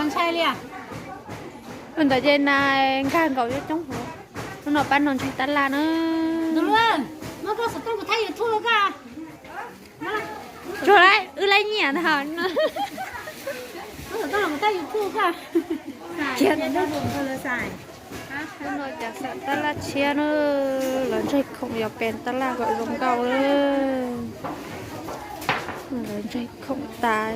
Ntshai li. Ua ntawd ces nas nkag nkaus coob coob hauv. Hnub no pab no ntseeg tab laj na. Tsuag lawm, wb lawv nyiam ntag. Hnub no cas xam tab laj tshiab na, lawv ntseeg khoom yuav pem tab laj kom zoo nkauj. Lawv ntseeg khoom tas.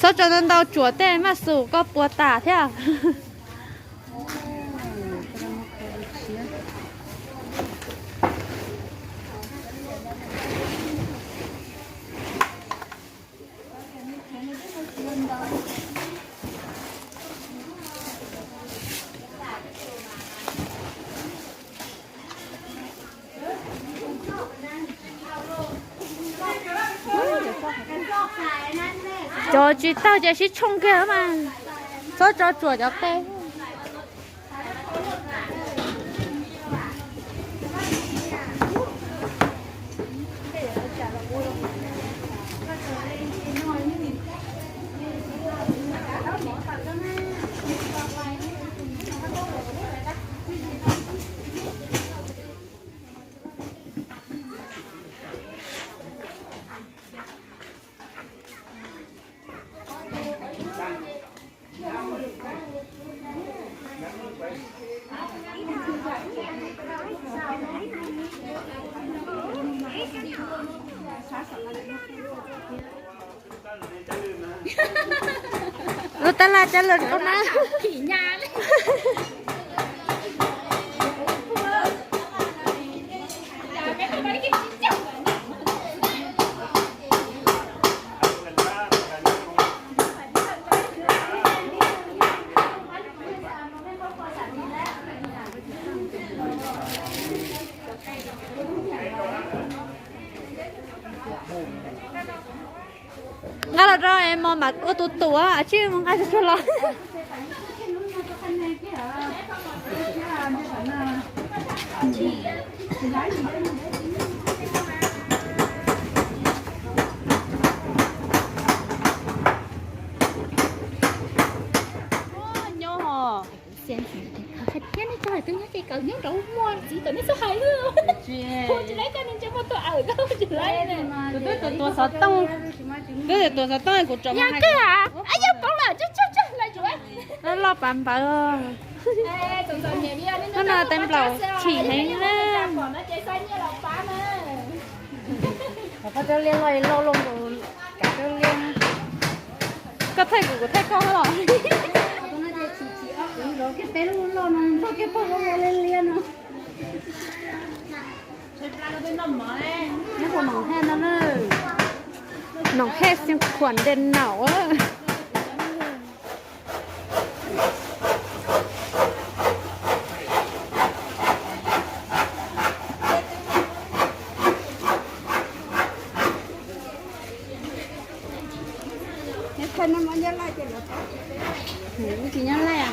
Txhob tso ntau ntau tsuam tej maj xum koj puas tas thiab. Cov tsis tau ces sib tshooj kiag mas, txhob tso tsuam cov qe. Lub tab laj cab laj koj na. Nqa los rau es mos mam ua tus tus, tsij mus nqa tsuag tsuag los. Nyob ho. Hais tias nej tso hais tus nyob ces kawm nyob nraud muaj txiv tom nej txhob hais. Kuv tsis laib coj nej ntsej muag tuaj awm koj tsis laib. Kuv twb tus tuav xov tooj, twb tus tuav xov tooj kuv tso yog kawg a. Yog poob lawm, loj pav npawv. Hnub no teev nplaum chim heev na. Koj thaij kuv, kuv thaij koj los. Nyob hauv Noom Hej no na. Noom Hej Xeev Khuam Dej Naum. Tsis nyob laij a?